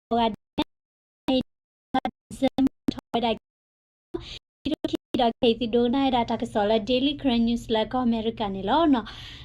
ဂၤဒဲး December ထီၣ်ဝဲဒၣ် ခံကထိခံဆံဒီး ခဲအံၤသုဒိကနၣ်ဝဲဒၣ်တၢ်ကစီၣ်လၢ Daily Karen News လၢကီၢ်အမဲရကၤန့ၣ်လီၤ.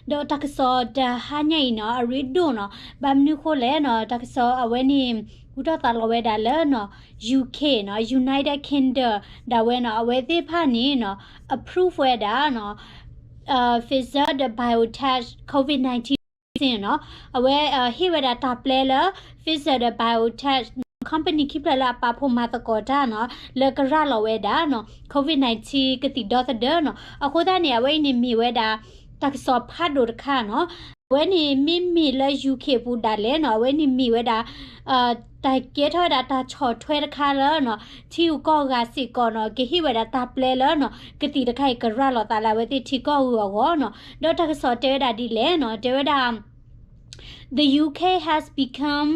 ဒီးတၢ်ကစီၣ်တဟါညါအံၤနီၤ အရ့ဒိၣ်နီၤ, ဘၣ်မနုၤဃိလဲၣ်နီၤ, တၢ်ကစီၣ်အဝဲန့ၣ် ဟူထီၣ်သါလီၤဝဲဒၣ်လၢနီၤ UK နီၤ United Kingdom ဒၣ်ဝဲနီၤ, အဝဲသ့ၣ်တဖၣ်န့ၣ်နီၤ approve ဝဲဒၣ်နီၤ Pfizer ဒီး BioNTech COVID nineteen vaccine နီၤ, အဝဲဟ့ၣ်ဝဲဒၣ်တၢ်ပျဲလၢ Pfizer ဒီး BioNTech နီၤ company ခံဖျၢၣ်လၢအပာ်ဖှိၣ်မၤသကိးတၢ်နီၤ လၢကရၤလီၤဝဲဒၣ်နီၤ COVID nineteen ကသံၣ်ဒီသဒၢနီၤ. အဃိသတးန့ၣ် အဝဲအံၤန့ၣ်မ့ၢ်ဝဲဒၣ် တၢ်ကစီၣ်ဖးဒိၣ်တခါနီၤ. အဝဲန့ၣ်မ့မ့ၢ်လၢ UK ပူၤဒၣ်လဲာ်နီၤ, အဝဲန့ၣ်မ့ၢ်ဝဲဒၣ် တၢ်ကဲထီၣ်ဝဲဒၣ်တၢ်ဆီၣ်ထွဲတခါလၢနီၤ ထံဂုၤကီၢ်ဂၤစ့ၢ်ကီးနီၤ ကဟ့ၣ်ဝဲဒၣ်တၢ်ပျဲလၢနီၤ ကသံၣ်တခါအံၤကရၤလီၤသးလၢအဝဲသ့ၣ်ထံကီၢ်ဂုၤအဂီၢ်နီၤ. ဒီးတၢ်ကစီၣ်တဲဝဲဒၣ်ဒ်လဲၣ်နီၤ, တဲဝဲဒၣ် The U K has become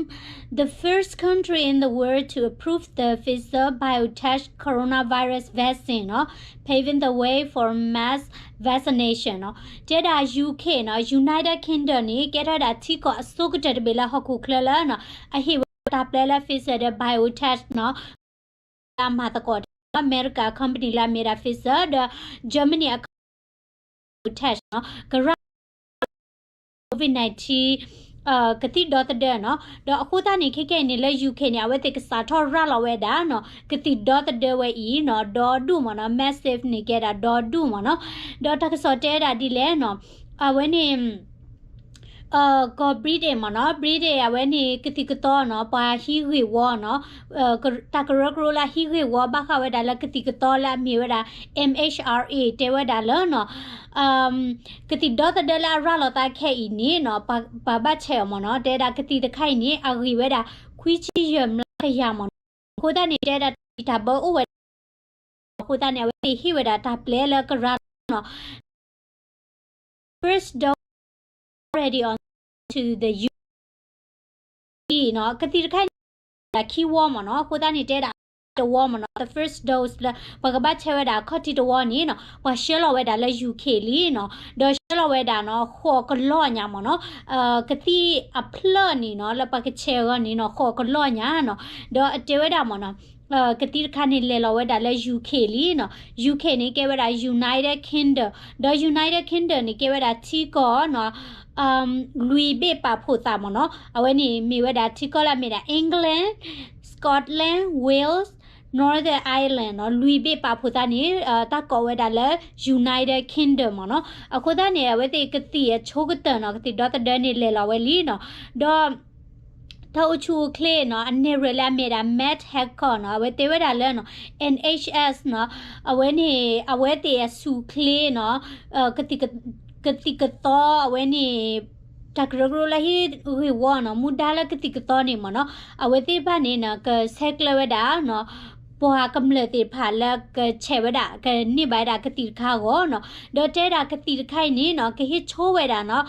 the first country in the world to approve the Pfizer BioNTech coronavirus vaccine နီၤ, paving the way for mass vaccination နီၤ. တဲဒၣ် UK နီၤ United Kingdom န့ၣ် ကဲထီၣ်ဝဲဒၣ်ထံကီၢ်အဆိကတၢၢ်တဘ့ၣ်လၢဟီၣ်ခိၣ်ချၢလၢနီၤ အဟ့ၣ်ဝဲတၢ်ပျဲလၢ Pfizer ဒီး BioNTech နီၤ လၢအမၤသကိးတၢ် အမဲရကၤ company လၢအမ့ၢ်ဒၣ် Pfizer ဒီး Germany အ company BioNTech နီၤ ကရၤ COVID nineteen ကသံၣ်ဒီသဒၢနီၤ. ဒီးအဃိသတးန့ၣ် ခဲကနံၣ်အံၤန့ၣ်လၢ UK န့ၣ် အဝဲသ့ၣ်ကစးထီၣ်ရၤလီၤဝဲဒၣ်နီၤ ကသံၣ်ဒီသဒၢဝဲအံၤနီၤ ဒီဒူၣ်မ့ၢ်နီၤ massive န့ၣ်ကဲဒၣ်ဒီဒူၣ်မ့ၢ်နီၤ. ဒီးတၢ်ကစီၣ်တဲဝဲဒၣ်ဒ်လဲၣ်နီၤ အဝဲန့ၣ် ကီၢ် Britain မ့ၢ်နီၤ Britain အဝဲန့ၣ် ကသံၣ်ကသီနီၤ ပှၤဟံးဂ့ၢ်ဝီနီၤ တၢ်ကရၢကရိလၢဟံးဂ့ၢ်ဝီ ဘၣ်ဃးဝဲဒၣ်လၢကသံၣ်ကသီလၢအမ့ၢ်ဝဲဒၣ် MHRA တဲဝဲဒၣ်လၢနီၤ ကသံၣ်ဒီသဒၢလၢအရၤလီၤသးခဲအံၤန့ၣ်နီၤ ပှၤဘၣ်ဆဲးအီၤမ့ၢ်နီၤ တဲဝဲဒၣ်ကသံၣ်တခါအံၤန့ၣ် အဂ့ၤဝဲဒၣ် ခွံဆံယဲၢ်မျးကယၤမ့ၢ်နီၤ. အဃိသတးန့ၣ် တဲဝဲဒၣ်တၢ်ဘၣ်အိၣ်ဝဲဒၣ် အဃိသတးန့ၣ် အဝဲသ့ၣ်ဟ့ၣ်ဝဲဒၣ်တၢ်ပျဲလၢကရၤလီၤနီၤ first dose already on to the U K နီၤ ကသံၣ်တခါအံၤန့ၣ် ဒၣ်ခံဝီမ့ၢ်နီၤ အဃိသတးန့ၣ် တဲဒၣ်တဝီမ့ၢ်နီၤ the first dose လၢ ပှၤကဘၣ်ဆဲးဝဲဒၣ်အခီၣ်ထံးတဝီန့ၣ်နီၤ ပှၤဆှၢလီၤဝဲဒၣ်လၢ UK လံနီၤ ဒီးဆှၢလီၤဝဲဒၣ်နီၤ ဃိးကလီၢ်ညါမ့ၢ်နီၤ ကသံၣ်အဖျၢၣ်န့ၣ်နီၤ လၢပှၤကဆဲးအဂီၢ်န့ၣ်နီၤ ဃိးကလီၢ်ညါနီၤ ဒီးအတဲဝဲဒၣ်မ့ၢ်နီၤ ကသံၣ်တခါန့ၣ်လဲၤလီၤဝဲဒၣ်လၢ UK လံနီၤ UK န့ၣ်ကဲဝဲဒၣ် United Kingdom ဒီး United Kingdom န့ၣ် ကဲဝဲဒၣ်ထံကီၢ်နီၤ လွံၢ်ဘ့ၣ်ပာ်ဖှိၣ်သးမ့ၢ်နီၤ အဝဲန့ၣ်မ့ၢ်ဝဲဒၣ်ထံကီၢ်လၢအမ့ၢ်ဒၣ် England, Scotland, Wales, Northern Ireland နီၤ လွံၢ်ဘ့ၣ်ပာ်ဖှိၣ်သးန့ၣ် တၢ်ကိးဝဲဒၣ်လၢ United Kingdom မ့ၢ်နီၤ အဃိသတးန့ၣ် အဝဲသ့ၣ်ကသံၣ်အဆိကတၢၢ်နီၤ ကသံၣ်ဒီသဒၢန့ၣ်လဲၤလီၤဝဲလံနီၤ ဒီး တၢ်အိၣ်ဆူၣ်အိၣ်ချ့နီၤ အနဲၣ်ရွဲၣ်လၢအမ့ၢ်ဒၣ် Matt Hancock နီၤ အဝဲတဲဝဲဒၣ်လၢနီၤ NHS နီၤ အဝဲန့ၣ် အဝဲသ့ၣ်အဆူၣ်ချ့နီၤ ကသံၣ်ကသီအဝဲန့ၣ် တၢ်ကရၢကရိလၢဟံးဂ့ၢ်ဝီနီၤ မူဒါလၢကသံၣ်ကသီန့ၣ်မ့ၢ်နီၤ အဝဲသ့ၣ်တဖၣ်န့ၣ်နီၤ ကဆဲးကျၢဝဲဒၣ်နီၤ ပှၤကမျၢၢ်သ့ၣ်တဖၣ်လၢကဆဲးဝဲဒၣ် ကန့ၢ်ဘၣ်ဝဲဒၣ်ကသံၣ်တခါအဂီၢ်နီၤ ဒီးတဲဒၣ်ကသံၣ်တခါအံၤန့ၣ်နီၤ ကဟ့ၣ်ဆိဝဲဒၣ်နီၤ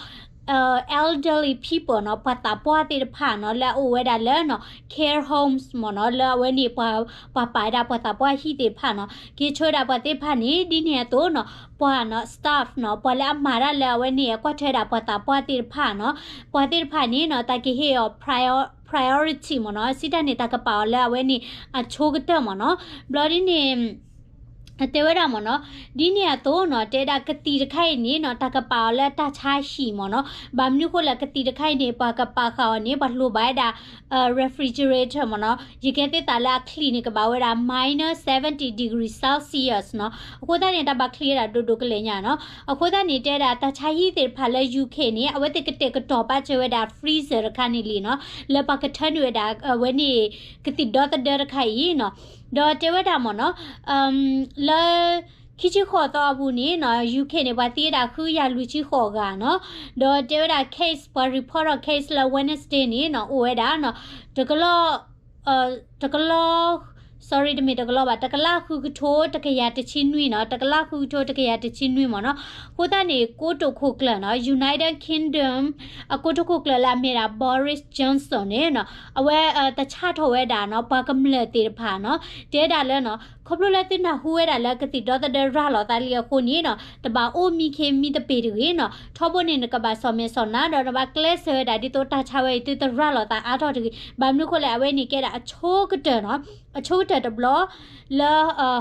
elderly people နီၤ ပှၤသးပှၢ်သ့ၣ်တဖၣ်နီၤ လၢအအိၣ်ဝဲဒၣ်လၢနီၤ care homes မ့ၢ်နီၤ လၢအဝဲန့ၣ် ပှၤပာ်ဝဲဒၣ်ပှၤသးပှၢ်ဟံၣ်သ့ၣ်တဖၣ်နီၤ ကဟ့ၣ်ဆိဝဲဒၣ်ပှၤသ့ၣ်တဖၣ်န့ၣ် ဒ်န့ၣ်အသိးနီၤ ပှၤနီၤ staff နီၤ ပှၤလၢအမၤတၢ်လၢအဝဲန့ၣ် ကွၢ်ထွဲဒၣ်ပှၤသးပှၢ်သ့ၣ်တဖၣ်နီၤ ပှၤသ့ၣ်တဖၣ်န့ၣ်နီၤ တၢ်ကဟ့ၣ်အီၤ prior- priority မ့ၢ်နီၤ စံးတၢ်န့ၣ် တၢ်ကပာ်အီၤလၢအဝဲန့ၣ် အဆိကတၢၢ်မ့ၢ်နီၤ ဘျီဒ်န့ၣ် တဲဝဲဒၣ်မ့ၢ်နီၤ ဒ်န့ၣ်အသိးနီၤ တဲဒၣ်ကသံၣ်တခါအံၤန့ၣ်နီၤ တၢ်ကပာ်အီၤလၢတၢ်ဆါဟံၣ်မ့ၢ်နီၤ ဘၣ်မနုၤဃိလဲၣ် ကသံၣ်တခါအံၤန့ၣ် ပှၤကပာ်ဃာ်အီၤန့ၣ် ပှၤလိၣ်ဘၣ်ဝဲဒၣ် refrigerator မ့ၢ်နီၤ ယကဲသ့ၣ်သးလၢအချံၣ်န့ၣ် ကဘၣ်ဝဲဒၣ် minus seventy degree Celsius နီၤ အဃိသတးန့ၣ် တၢ်ဘၣ်ချံးဝဲဒၣ်ဒိၣ်ဒိၣ်ကလဲာ်ညါနီၤ အဃိသတးန့ၣ် တဲဒၣ်တၢ်ဆါဟံၣ်သ့ၣ်တဖၣ်လၢ UK န့ၣ် အဝဲသ့ၣ်ကတဲာ်ကတီၤပာ်စၢၤဝဲဒၣ် freezer တခါန့ၣ်လံနီၤ လၢပှၤကထၢနုာ်ဝဲဒၣ် အဝဲန့ၣ် ကသံၣ်ဒီသဒၢတခါအံၤနီၤ ဒီးတဲဝဲဒၣ်မ့ၢ်နီၤ လၢ ခံဆံဃိးသီအပူၤန့ၣ်နီၤ UK န့ၣ် ပှၤသံဝဲဒၣ်ဃုကယၤလွံၢ်ဆံဃိးဂၤနီၤ ဒီးတဲဝဲဒၣ် case ပှၤ report ထီၣ် case လၢ Wednesday န့ၣ်နီၤ အိၣ်ဝဲဒၣ်နီၤ တကလီၢ် တကလီၢ် sorry တမ့ၢ်တကလီၢ်ဘၣ် တကလးဃုကထိတကယၤတဆံနွံနီၤ တကလးဃုကထိတကယၤတဆံနွံမ့ၢ်နီၤ အဃိသတးန့ၣ် ကိတိာ်ခိၣ်ကျၢၢ်နီၤ United Kingdom အကိတိာ်ခိၣ်ကျၢၢ်လၢအမ့ၢ်ဒၣ် Boris Johnson န့ၣ်နီၤ အဝဲတၢ်ဆၣ်ထီၣ်ဝဲဒၣ်နီၤ ပှၤကမျၢၢ်သ့ၣ်တဖၣ်နီၤ တဲဒၣ်လၢနီၤ ခီဖျိလၢသုနၢ်ဟူဝဲဒၣ်လၢကသံၣ်ဒီသဒၢရၤလီၤသးလံအဃိန့ၣ်နီၤ တဘၣ်အိၣ်မံခ့မံသပ့ၤတဂ့ၤနီၤ. ထီဘိန့ၣ်နကဘၣ်စီၣ်မဲာ်စီၣ်နါဒီးနဘၣ်ကျဲးစၢးဝဲဒၣ်ဒ်သိးတၢ်ဆါဝဲအံၤ သုတရၤလီၤသးအါထီၣ်တဂ့ၤ. ဘၣ်မနုၤအဃိလဲၣ် အဝဲန့ၣ်ကဲဒၣ်အဆိကတၢၢ်နီၤ အဆိကတၢၢ်တဘျီ လၢ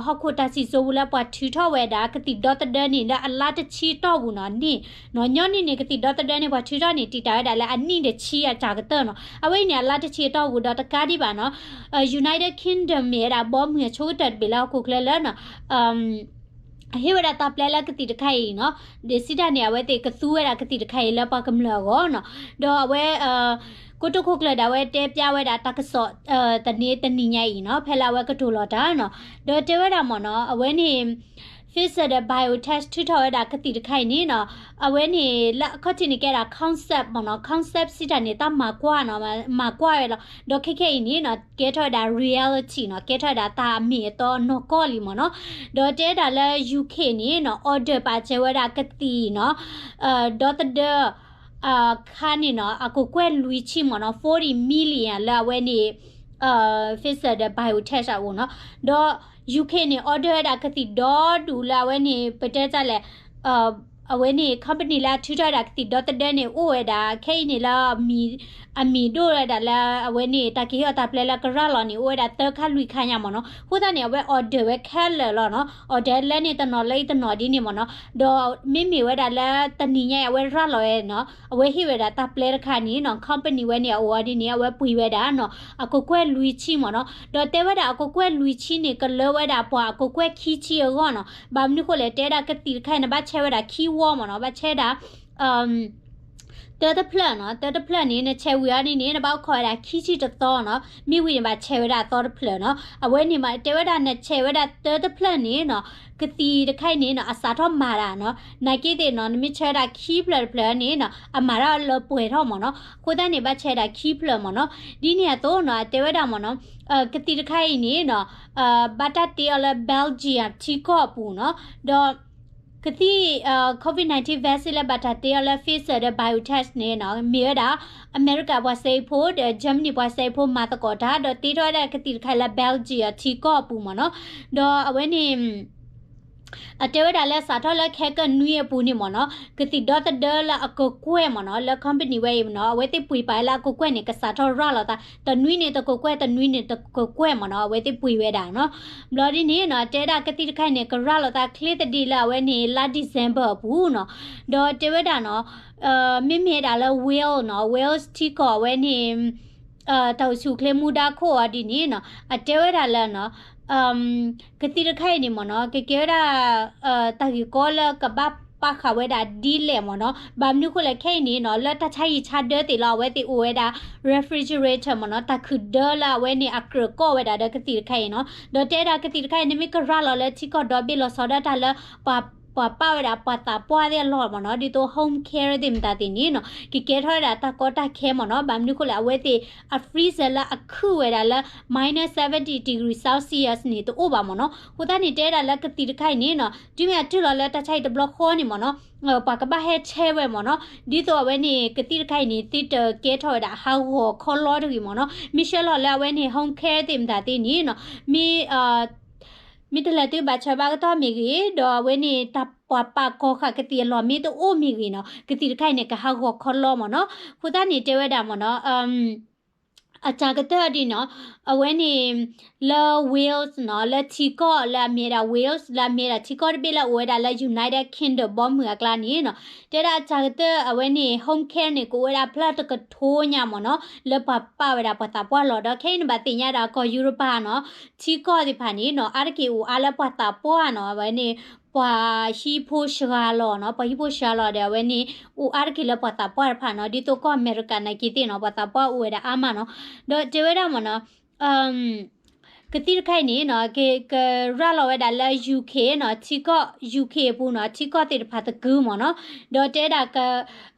ဟီၣ်ခိၣ်တၢ်စံၣ်စိၤပူၤလၢပှၤထုးထီၣ်ဝဲဒၣ်ကသံၣ်ဒီသဒၢန့ၣ် လၢအလါတဆံတီၢ်ပူၤနီၤန့ၣ် ညီနုၢ်န့ၣ် ကသံၣ်ဒီသဒၢန့ၣ် ပှၤထုးထီၣ်န့ၣ် တံာ်တာ်ဝဲဒၣ်လၢအနံၣ်တဆံအစှၤကတၢၢ်နီၤ. အဝဲအံၤန့ၣ် အလါတဆံအတီၢ်ပူၤဒီးတကးဒံးဘၣ်နီၤ United Kingdom မ့ၢ်ဝဲဒၣ်ဘီမုၢ်အဆိကတၢၢ်တဘ့ၣ်လၢဟီၣ်ခိၣ်ချၢလၢနီၤ ဟ့ၣ်ဝဲဒၣ်တၢ်ပျဲလၢကသံၣ်တခါအံၤနီၤ ဒ်စံးတၢ်န့ၣ် အဝဲသ့ၣ်ကသူဝဲဒၣ်ကသံၣ်တခါအံၤလၢပှၤကမျၢၢ်အဂီၢ်နီၤ. ဒီးအဝဲ ကိတိာ်ခိၣ်ကျၢၢ်ဒၣ်ဝဲတဲပျါဝဲဒၣ်တၢ်ကစီၣ် တနံၤတနံၤညါအံၤနီၤ ဖဲလၢအဝဲကတိၤလီၤတၢ်နီၤ. ဒီးတဲဝဲဒၣ်မ့ၢ်နီၤ အဝဲန့ၣ် Pfizer ဒီး BioNTech ထုးထီၣ်ဝဲဒၣ်ကသံၣ်တခါအံၤန့ၣ်နီၤ အဝဲန့ၣ်လၢအခီၣ်ထံးန့ၣ်ကဲဒၣ် concept မ့ၢ်နီၤ concept စံးတၢ်န့ၣ် တၢ်မၤကွၢ်နီၤ မၤကွၢ်ဝဲလီၤ. ဒီးခဲခဲအံၤန့ၣ်နီၤ ကဲထီၣ်ဝဲဒၣ် reality နီၤ ကဲထီၣ်ဝဲဒၣ်တၢ်အမ့ၢ်အတီနီၢ်ကီၢ်လံမ့ၢ်နီၤ. ဒီးတဲဒၣ်လၢ UK န့ၣ်နီၤ order ပာ်စၢၤဝဲဒၣ်ကသံၣ်နီၤ ဒီသဒၢ ခါန့ၣ်နီၤ အကကွဲၢ်လွံၢ်ဆံမ့ၢ်နီၤ forty million လၢအဝဲန့ၣ် Pfizer ဒီး BioNTech အအိၣ်နီၤ. ဒီး UK န့ၣ် order ဝဲဒၣ်ကသံၣ်ဒီဒူၣ်လၢအဝဲန့ၣ် ပတဲတၢ်လဲၣ် အဝဲန့ၣ် company လၢအထုးထီၣ်ဝဲဒၣ်ကသံၣ်ဒီသဒၢန့ၣ် အိၣ်ဝဲဒၣ်ခဲအံၤန့ၣ်လၢ အမံၤဒိၣ်ဝဲဒၣ်လၢအဝဲန့ၣ် တၢ်ကဟ့ၣ်အီၤတၢ်ပျဲလၢကရၤလီၤန့ၣ် အိၣ်ဝဲဒၣ်သၢခါလွံၢ်ခါညါမ့ၢ်နီၤ. အဃိသတးန့ၣ် အဝဲ order ဝဲခဲလၢာ်လီၤနီၤ order လၢန့ၣ်တနီၤလၢအံၤတနီၤဒ်န့ၣ်မ့ၢ်နီၤ. ဒီးမ့မ့ၢ်ဝဲဒၣ်လၢတနံၤညါအံၤ အဝဲရၤလီၤဝဲနီၤ အဝဲဟ့ၣ်ဝဲဒၣ်တၢ်ပျဲတခါန့ၣ်နီၤ company ဝဲန့ၣ်အအိၣ်အီၤဒ်န့ၣ် အဝဲပှ့ၤဝဲဒၣ်နီၤ အကကွဲၢ်လွံၢ်ဆံမ့ၢ်နီၤ. ဒီးတဲဝဲဒၣ်အကကွဲၢ်လွံၢ်ဆံန့ၣ် ကလၢဝဲဒၣ်ပှၤအကကွဲၢ်ခံဆံအဂီၢ်နီၤ. ဘၣ်မနုၤဃိလဲၣ် တဲဒၣ်ကသံၣ်တခါအံၤန့ၣ် ဘၣ်ဆဲးဝဲဒၣ်ခံဝီမ့ၢ်နီၤ ဘၣ်ဆဲးဒၣ် တၢတဖျၢၣ်နီၤ တၢတဖျၢၣ်န့ၣ် နဆဲးဝံၤအီၤန့ၣ်န့ၣ် နဘၣ်အိၣ်ခိးဝဲဒၣ်ခံဆံတသီနီၤ မ့ၢ်ဝံၤန့ၣ် ဘၣ်ဆဲးဝဲဒၣ်အသီတဖျၢၣ်နီၤ. အဝဲန့ၣ်မ့ၢ်တဲဝဲဒၣ် နဆဲးဝဲဒၣ်တၢတဖျၢၣ်န့ၣ်နီၤ ကသံၣ်တခါအံၤန့ၣ်နီၤ အစးထီၣ်မၤတၢ်နီၤ နာ်က့သ့ၣ်နီၤ နမ့ၢ်ဆဲးဝဲဒၣ်ခံဖျၢၣ်တဖျၢၣ်န့ၣ်နီၤ အမၤတၢ်လၢပှဲၤထီၣ်မ့ၢ်နီၤ. အဃိသတးန့ၣ် ဘၣ်ဆဲးဝဲဒၣ်ခံဖျၢၣ်မ့ၢ်နီၤ. ဒ်န့ၣ်အသိးနီၤ အတဲဝဲဒၣ်မ့ၢ်နီၤ ကသံၣ်တခါအံၤန့ၣ်နီၤ ဘၣ်တၢ်တ့အီၤလၢ Belgium ထံကီၢ်အပူၤနီၤ ဒီး ကသံၣ် COVID nineteen vaccine လၢဘၣ်တၢ်တ့အီၤလၢ Pfizer ဒီး BioNTech န့ၣ်နီၤ မ့ၢ်ဝဲဒၣ် အမဲရကၤပှၤစဲအ့ၣ်ဖိ ဒီး Germany ပှၤစဲအ့ၣ်ဖိမၤသကိးတၢ် ဒီးတ့ထီၣ်ဝဲဒၣ်ကသံၣ်တခါအံၤလၢ Belgium ထံကီၢ်အပူၤမ့ၢ်နီၤ. ဒီးအဝဲန့ၣ် အတဲဝဲဒၣ်လၢစးထီၣ်လၢခဲကနွံအပူၤန့ၣ်မ့ၢ်နီၤ ကသံၣ်ဒီသဒၢလၢအကကွဲၢ်မ့ၢ်နီၤ လၢ company ဝဲအံၤမ့ၢ်နီၤ အဝဲသ့ၣ်ပှ့ၤပာ်လၢအကကွဲၢ်န့ၣ် ကစးထီၣ်ရၤလီၤသး တနွံန့ၣ်တကကွဲၢ် တနွံန့ၣ်တကကွဲၢ်မ့ၢ်နီၤ အဝဲသ့ၣ်ပှ့ၤဝဲဒၣ်နီၤ. ဘျီဒ်န့ၣ်နီၤ တဲဒၣ်ကသံၣ်တခါအံၤန့ၣ် ကရၤလီၤသးချ့သဒံးလၢအဝဲန့ၣ် လါ December အပူၤနီၤ. ဒီးတဲဝဲဒၣ်နီၤ မ့မ့ၢ်ဒၣ်လၢ Wales နီၤ Wales ထံကီၢ်အဝဲန့ၣ် တၢ်အိၣ်ဆူၣ်အိၣ်ချ့မူဒါခိၣ်အီၤဒ်န့ၣ်နီၤ အတဲဝဲဒၣ်လၢနီၤ ကသံၣ်တခါအံၤန့ၣ်မ့ၢ်နီၤ ကကဲဝဲဒၣ် တၢ်ဂ့ၢ်ကီလၢကဘၣ်ပာ်ဃာ်ဝဲဒၣ်ဒ်လဲၣ်မ့ၢ်နီၤ. ဘၣ်မနုၤဃိလဲၣ်ခဲအံၤန့ၣ်နီၤ လၢတၢ်ဆါဟံၣ်ဆါဒၢသ့ၣ်လီၤ အဝဲသ့ၣ်အိၣ်ဝဲဒၣ် refrigerator မ့ၢ်နီၤ တၢ်ခုၣ်ဒၢလၢအဝဲန့ၣ်အကြၢးကီၣ်ဝဲဒၣ်ဒီးကသံၣ်တခါအံၤနီၤ. ဒီးတဲဒၣ်ကသံၣ်တခါအံၤ နမ့ၢ်ကရၤလီၤလၢထံကီၢ်ဒီဘ့ၣ်လီၤဆီဒၣ်တၢ်လၢ ပှၤ ပှၤပာ်ဝဲဒၣ်ပှၤသးပှၢ်သ့ၣ်အလီၢ်မ့ၢ်နီၤ ဒ်သိး home care သ့ၣ်မတၤသ့ၣ်န့ၣ်နီၤ ကကဲထီၣ်ဝဲဒၣ်တၢ်ကီတၢ်ခဲမ့ၢ်နီၤ. ဘၣ်မနုၤဃိလဲၣ် အဝဲသ့ၣ်အ freezer လၢအခုၣ်ဝဲဒၣ်လၢ minus seventy degree Celsius န့ၣ်တအိၣ်ဘၣ်မ့ၢ်နီၤ. အဃိသတးန့ၣ် တဲဝဲဒၣ်လၢကသံၣ်တခါအံၤန့ၣ်နီၤ တုၤမ့ၢ်အတုၢ်လီၤလၢတၢ်ဆါဟံၣ်တဘျီဃီန့ၣ်မ့ၢ်နီၤ ပှၤကဘၣ်ဟဲဆဲးဝဲမ့ၢ်နီၤ. ဒ်သိးအဝဲန့ၣ် ကသံၣ်တခါအံၤန့ၣ် သုတကဲထီၣ်ဝဲဒၣ်ဟးဂီၤခီလီတဂ့ၤမ့ၢ်နီၤ. မ့ၢ်ဆှၢလီၤလၢအဝဲန့ၣ် home care သ့ၣ်မတၤသ့ၣ်န့ၣ်နီၤ မ့ၢ် မ့ၢ်တလဲၤသုဘၣ်ဆၢဘၣ်ကတီၢ်မ့ၢ်ဂ့ၤ ဒီးအဝဲန့ၣ် တၢ်ပှၤပာ်ကီၢ်ဃာ်ကသံၣ်အလီၢ်မ့ၢ်တအိၣ်မ့ၢ်ဂ့ၤနီၤ ကသံၣ်တခါအံၤန့ၣ် ကဟးဂီၤခီလီမ့ၢ်နီၤ. အဃိသတးန့ၣ် တဲဝဲဒၣ်မ့ၢ်နီၤ အတၢ်ကတၢၢ်ဒ်နီၤ အဝဲန့ၣ် လၢ Wales နီၤ လၢထံကီၢ်လၢအမ့ၢ်ဝဲဒၣ် Wales လၢအမ့ၢ်ဝဲဒၣ်ထံကီၢ်တဘ့ၣ်လၢအအိၣ်ဝဲဒၣ်လၢ United Kingdom ဘီမုၢ်အကျါန့ၣ်နီၤ တဲဒၣ်အတၢ်ကတၢၢ်အဝဲန့ၣ် home care န့ၣ် ကအိၣ်ဝဲဒၣ်ဖျၢၣ်တကထိညါမ့ၢ်နီၤ လၢပှၤပာ်ဝဲဒၣ်ပှၤသးပှၢ်လီၤ. ဒီးခဲအံၤန့ၣ် ဘၣ်သ့ၣ်ညါဒၣ်ကီၢ်ယူရပၤနီၤ ထံကီၢ်သ့ၣ်တဖၣ်န့ၣ်နီၤ အါတက့ၢ်အိၣ်အါလၢပှၤသးပှၢ်နီၤ အဝဲန့ၣ် ပှၤဟံၣ်ဖိစှၤလီၤနီၤ ပှၤဟံၣ်ဖိစှၤလီၤဒီးအဝဲန့ၣ် အိၣ်အါတက့ၢ်လၢပှၤသးပှၢ်တဖၣ်နီၤ ဒ်သိးကီၢ်အမဲရကၤနာ်က့သ့ၣ်နီၤ ပှၤသးပှၢ်အိၣ်ဝဲဒၣ်အါမးနီၤ ဒီးတဲဝဲဒၣ်မ့ၢ်နီၤ ကသံၣ်တခါအံၤန့ၣ်နီၤ ကရၤလီၤဝဲဒၣ်လၢ UK နီၤ ထံကီၢ် UK အပူၤနီၤ ထံကီၢ်သ့ၣ်တဖၣ်သကုၤမ့ၢ်နီၤ ဒီးတဲဒၣ်က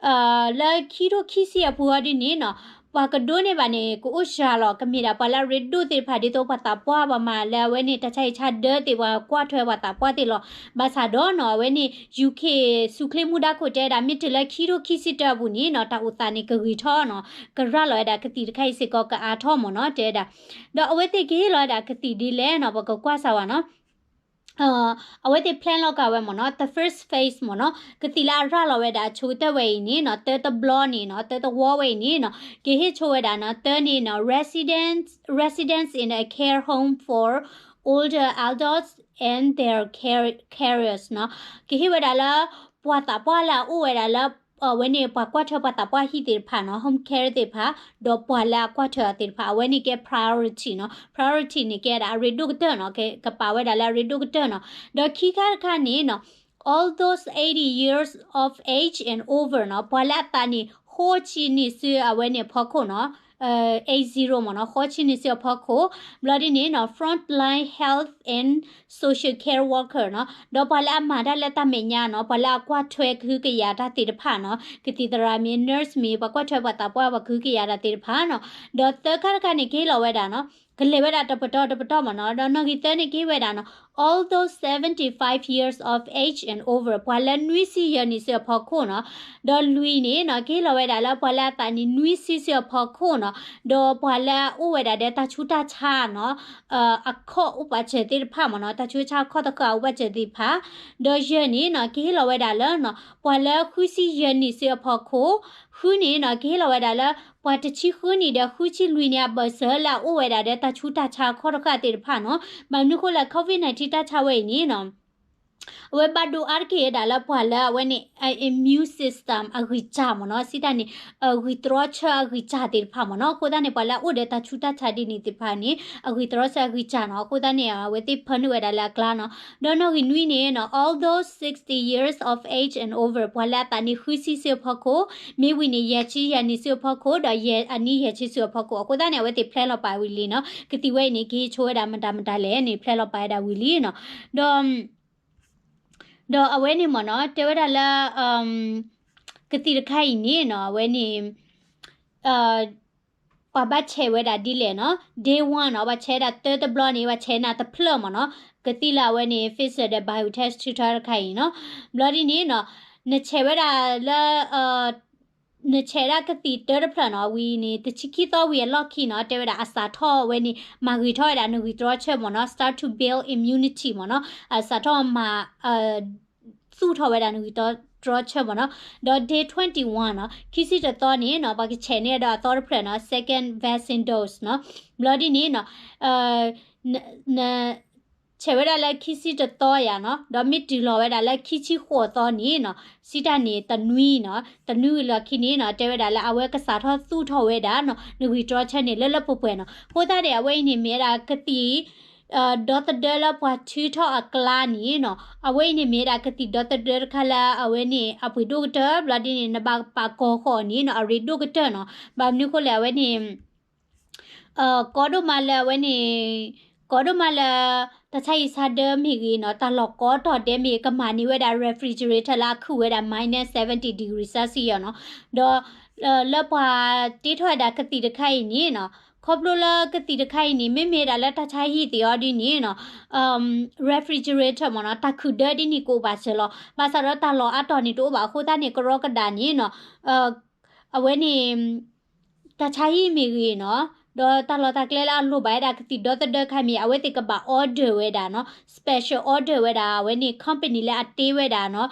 လၢခံထိခံဆံအပူၤအီၤဒ်န့ၣ်နီၤ ပှၤကဒိးန့ၢ်ဘၣ်န့ၣ် ကအိၣ်စှၤလီၤ ကမ့ၢ်ဒၣ်ပှၤလၢအရ့ဒိၣ်သ့ၣ်တဖၣ် ဒ်သိးပှၤသးပှၢ်ပှၤမၤလၢအဝဲန့ၣ် တၢ်ဆါဟံၣ်ဆါဒၢသ့ၣ် ပှၤကွၢ်ထွဲပှၤသးပှၢ်သ့ၣ်လီၤ. ဘၣ်ဆၣ်ဒီးနီၤ အဝဲန့ၣ် UK ဆူၣ်ချ့မူဒါခိၣ်တဲဝဲဒၣ် မ့ၢ်တုၤလၢခံထိခံဆံတၢအပူၤန့ၣ်နီၤ တၢ်အိၣ်သးန့ၣ်ကဂ့ၤထီၣ်နီၤ ကရၤလီၤဝဲဒၣ်ကသံၣ်တခါအံၤစ့ၢ်ကီးကအါထီၣ်မ့ၢ်နီၤ တဲဝဲဒၣ် ဒီးအဝဲသ့ၣ်ကဟ့ၣ်လီၤဝဲဒၣ်ကသံၣ်ဒ်လဲၣ်နီၤ ပကကွၢ်စၢ်ဝဲနီၤ အဝဲသ့ၣ် plan လီၤက့ၤဝဲမ့ၢ်နီၤ, the first phase မ့ၢ်နီၤ, ကသံၣ်လၢအရၤလီၤဝဲဒၣ်အဆိကတၢၢ်ဝဲအံၤန့ၣ်နီၤ, တၢတဘျီန့ၣ်နီၤ, တၢတဝီဝဲအံၤန့ၣ်နီၤ, ကဟ့ၣ်ဆိဝဲဒၣ်နီၤ, တၢန့ၣ်နီၤ, residents residents in a care home for older adults and their care- carers နီၤ, ကဟ့ၣ်ဝဲဒၣ်လၢ ပှၤသးပှၢ်လၢအအိၣ်ဝဲဒၣ်လၢ အဝဲန့ၣ် ပှၤကွၢ်ထွဲပှၤသးပှၢ်ဟံၣ်သ့ၣ်တဖၣ်နီၤ, home care သ့ၣ်တဖၣ်, ဒီးပှၤလၢအကွၢ်ထွဲအီၤသ့ၣ်တဖၣ်, အဝဲန့ၣ်ကဲ priority နီၤ, priority န့ၣ်ကဲဒၣ်အရ့ဒိၣ်ကတၢၢ်နီၤ, ကပာ်ဝဲဒၣ်လၢအရ့ဒိၣ်ကတၢၢ်နီၤ, ဒီးခံခါတခါန့ၣ်နီၤ, all those eighty years of age and over နီၤ, ပှၤလၢအသးနံၣ်ဃိဆံနံၣ်ဆူအဝဲန့ၣ်အဖီခိၣ်နီၤ, eight zero မ့ၢ်နီၤ, ဃိဆံနံၣ်ဆူအဖီခိၣ်, ဘျီဒ်န့ၣ်နီၤ, frontline health and social care worker နီၤ, ဒီးပှၤလၢအမၤတၢ်လၢတၢ်မဲာ်ညါနီၤ, ပှၤလၢအကွၢ်ထွဲကဟုကယာ်တၢ်သ့ၣ်တဖၣ်နီၤ, ကသံၣ်သရၣ်မ့ၢ် nurse မ့ၢ် ပှၤကွၢ်ထွဲပှၤသးပှၢ်ပှၤကဟုကယာ်တၢ်သ့ၣ်တဖၣ်နီၤ, ဒီးသၢခါတခါန့ၣ် ကဟ့ၣ်လီၤဝဲဒၣ်နီၤ, ကလဲၤဝဲဒၣ်တပတီၢ်တပတီၢ်မ့ၢ်နီၤ, ဒီးနီၣ်ဂံၢ်သၢန့ၣ် ကဟ့ၣ်ဝဲဒၣ်နီၤ, all those seventy five years of age and over ပှၤလၢနွံဆံယဲၢ်နံၣ်ဆူအဖီခိၣ်နီၤ, ဒီးလွံၢ်န့ၣ်နီၤ, ကဟ့ၣ်လီၤဝဲဒၣ်လၢပှၤလၢအသးနံၣ်နွံဆံဆူအဖီခိၣ်နီၤ, ဒီးပှၤလၢအအိၣ်ဝဲဒၣ်ဒီးတၢ်ဆူးတၢ်ဆါနီၤ, အခီၣ်အိၣ်ပာ်စၢၤသ့ၣ်တဖၣ်မ့ၢ်နီၤ, တၢ်ဆူးတၢ်ဆါအခီၣ်သဃၢၤအိၣ်ပာ်စၢၤသ့ၣ်တဖၣ်, ဒီးယဲၢ်န့ၣ်နီၤ, ကဟ့ၣ်လီၤဝဲဒၣ်လၢနီၤ, ပှၤလၢဃုဆံယဲၢ်နံၣ်ဆူအဖီခိၣ်, ဃုန့ၣ်နီၤ, ကဟ့ၣ်လီၤဝဲဒၣ်လၢ ပှၤတဆံဃုနံၣ်ဒီးဃုဆံလွံၢ်နံၣ်အဘၢၣ်စၢၤလၢအအိၣ်ဝဲဒၣ်ဒီးတၢ်ဆူးတၢ်ဆါအခီၣ်တဃၢၤသ့ၣ်တဖၣ်နီၤ, ဘၣ်မနုၤဃိလဲၣ် COVID nineteen တၢ်ဆါဝဲအံၤန့ၣ်နီၤ အဝဲဘၣ်ဒိအါတက့ၢ်ဝဲဒၣ်လၢပှၤလၢအဝဲန့ၣ် immune system အဂံၢ်စၢ်မ့ၢ်နီၤ, စံးတၢ်န့ၣ် ဂံၢ်တြီဆၢအဂံၢ်စၢ်သ့ၣ်တဖၣ်မ့ၢ်နီၤ, အဃိသတးန့ၣ် ပှၤလၢအအိၣ်ဒီးတၢ်ဆူးတၢ်ဆါဒ်န့ၣ်သ့ၣ်တဖၣ်န့ၣ် အဂံၢ်တြီဆၢအဂံၢ်စၢ်နီၤ, အဃိသတးန့ၣ် အဝဲသ့ၣ်ဖၢနုာ်ဝဲဒၣ်လၢအကျါနီၤ, ဒီးနီၣ်ဂံၢ်နွံန့ၣ်နီၤ all those sixty years of age and over ပှၤလၢအသးနံၣ်ဃုဆံဆူအဖီခိၣ်, မ့ၢ်ဝံၤန့ၣ် ယဲၢ်ဆံယဲၢ်နံၣ်ဆူအဖီခိၣ်, ဒီးယဲၢ်အနံၣ်ယဲၢ်ဆံဆူအဖီခိၣ်, အဃိသတးန့ၣ် အဝဲသ့ၣ် plan လီၤပာ်ဝံၤလံနီၤ, ကသံၣ်ဝဲအံၤန့ၣ် ကဟ့ၣ်ဆိဝဲဒၣ်မတၤမတၤလဲၣ်န့ၣ် plan လီၤပာ်ဝဲဒၣ်ဝံၤလံနီၤ, ဒီး ဒီးအဝဲန့ၣ်မ့ၢ်နီၤ တဲဝဲဒၣ်လၢ ကသံၣ်တခါအံၤန့ၣ်နီၤ အဝဲန့ၣ် ပှၤဘၣ်ဆဲးဝဲဒၣ်ဒ်လဲၣ်နီၤ, day one နီၤ ဘၣ်ဆဲးဒၣ်တၢတဘျီန့ၣ် ဘၣ်ဆဲးနၤတဖျၢၣ်မ့ၢ်နီၤ, ကသံၣ်လၢအဝဲန့ၣ် Pfizer ဒီး BioNTech ထုးထီၣ်တခါအံၤနီၤ, ဘျီဒ်န့ၣ်နီၤ နဆဲးဝဲဒၣ်လၢ နဆဲးဒၣ်ကသံၣ်တၢတဖျၢၣ်နီၤ ဝံၤန့ၣ် တဆံခံသီဝံၤအလီၢ်ခံနီၤ တဲဝဲဒၣ်အစးထီၣ်ဝဲန့ၣ် မၤဂ့ၤထီၣ်ဝဲဒၣ်နဂံၢ်တြီဆၢမ့ၢ်နီၤ start to build immunity မ့ၢ်နီၤ အစးထီၣ်မၤ သူၣ်ထီၣ်ဝဲဒၣ်နဂံၢ်တြီဆၢမ့ၢ်နီၤ, ဒီး day twenty-one နီၤ ခံဆံတသီန့ၣ်နီၤ ပှၤကဆဲးန့ၢ်ဒီးအသီတဖျၢၣ်နီၤ second vaccine dose နီၤ, ဘျီဒ်န့ၣ်နီၤ န ဆဲးဝဲဒၣ်လၢခံဆံတသီယၤနီၤ ဒီးမ့ၢ်တုၤလီၤဝဲဒၣ်လၢခံဆံဃိးသီန့ၣ်နီၤ စံးတၢ်န့ၣ်တနွံနီၤ တနွံဝံၤလီၢ်ခံန့ၣ်နီၤ တဲဝဲဒၣ်လၢအဝဲကစးထီၣ်သူၣ်ထီၣ်ဝဲဒၣ်နီၤ နဂံၢ်တြီဆၢန့ၣ် လၢလၢပှဲၤပှဲၤနီၤ အဃိသတးန့ၣ် အဝဲအံၤန့ၣ်မ့ၢ်ဝဲဒၣ်ကသံၣ် ဒီသဒၢလၢပှၤထုးထီၣ်အကျါန့ၣ်နီၤ အဝဲအံၤန့ၣ်မ့ၢ်ဝဲဒၣ်ကသံၣ်ဒီသဒၢတခါလၢအဝဲန့ၣ် အပှ့ၤဒိၣ်ကတၢၢ် ဘျီဒ်န့ၣ် နဘၣ်ပာ်ကီၤဃီၤန့ၣ်နီၤ အရ့ဒိၣ်ကတၢၢ်နီၤ ဘၣ်မနုၤဃိလဲၣ် အဝဲန့ၣ် ကီဒိၣ်မးလၢအဝဲန့ၣ် ကီဒိၣ်မးလၢ တၢ်ဆါဟံၣ်ဆါဒၢမ့ၢ်ဂ့ၤနီၤ တၢ်လီၢ်ကီတီၤဒဲးမ့ၢ်ဂ့ၤ ကမၤန့ၢ်ဝဲဒၣ် refrigerator လၢအခုၣ်ဝဲဒၣ် minus seventy degree Celsius နီၤ ဒီး လၢပှၤတ့ထီၣ်ဝဲဒၣ်ကသံၣ်တခါအံၤန့ၣ်နီၤ ခီဖျိလၢကသံၣ်တခါအံၤန့ၣ် မ့မ့ၢ်ဒၣ်လၢတၢ်ဆါဟံၣ်သ့ၣ်အီၤဒ်န့ၣ်နီၤ refrigerator မ့ၢ်နီၤ တၢ်ခုၣ်ဒၢဒ်န့ၣ်ကအိၣ်ဘၣ်စၢၤလီၤ ဘၣ်ဆၣ်ဒီးတၢ်လီၢ်အါတီၤန့ၣ်တအိၣ်ဘၣ်အဃိသတးန့ၣ် ကရီကဒၣ်န့ၣ်နီၤ အဝဲန့ၣ် တၢ်ဆါဟံၣ်မ့ၢ်ဂ့ၤနီၤ ဒီးတၢ်လီၢ်တၢ်ကျဲလၢအလိၣ်ဘၣ်ဝဲဒၣ်ကသံၣ်ဒီသဒၢခါမ့ၢ် အဝဲသ့ၣ်ကဘၣ် order ဝဲဒၣ်နီၤ special order ဝဲဒၣ် အဝဲန့ၣ် company လၢအတ့ဝဲဒၣ်နီၤ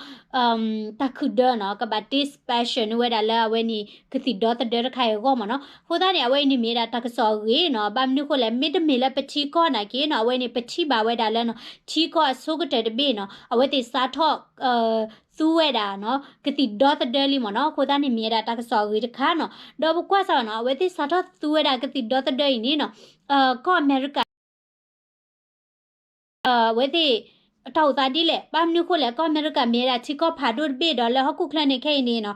တၢ်ခုၣ်ဒၢနီၤ ကဘၣ်တ့ special န့ၢ်ဝဲဒၣ်လၢအဝဲန့ၣ် ကသံၣ်ဒီသဒၢတခါအံၤအဂီၢ်မ့ၢ်နီၤ အဃိသတးန့ၣ် အဝဲအံၤန့ၣ်မ့ၢ်ဝဲဒၣ်တၢ်ကစီၣ်အဂ့ၤနီၤ ဘၣ်မနုၤဃိလဲၣ် မ့တမ့ၢ်လၢပထံကီၢ်နာ်က့နီၤ အဝဲန့ၣ် ပထံၣ်ဘၣ်ဝဲဒၣ်လၢနီၤ ထံကီၢ်အဆိကတၢၢ်တဘ့ၣ်နီၤ အဝဲသ့ၣ်စးထီၣ် သူဝဲဒၣ်နီၤ ကသံၣ်ဒီသဒၢလံမ့ၢ်နီၤ အဃိသတးန့ၣ် မ့ၢ်ဝဲဒၣ်တၢ်ကစီၣ်အဂ့ၤတခါနီၤ ဒီးပကွၢ်စၢ်ဘၣ်နီၤ အဝဲသ့ၣ်စးထီၣ်သူဝဲဒၣ်ကသံၣ်ဒီသဒၢအံၤန့ၣ်နီၤ ကီၢ်အမဲရကၤ အဝဲသ့ၣ် တၢ်အိၣ်သးဒ်လဲၣ် ဘၣ်မနုၤဃိလဲၣ် ကီၢ်အမဲရကၤမ့ၢ်ဝဲဒၣ်ထံကီၢ်ဖးဒိၣ်တဘ့ၣ်ဒီး လၢဟီၣ်ခိၣ်ချၢန့ၣ်ခဲအံၤန့ၣ်နီၤ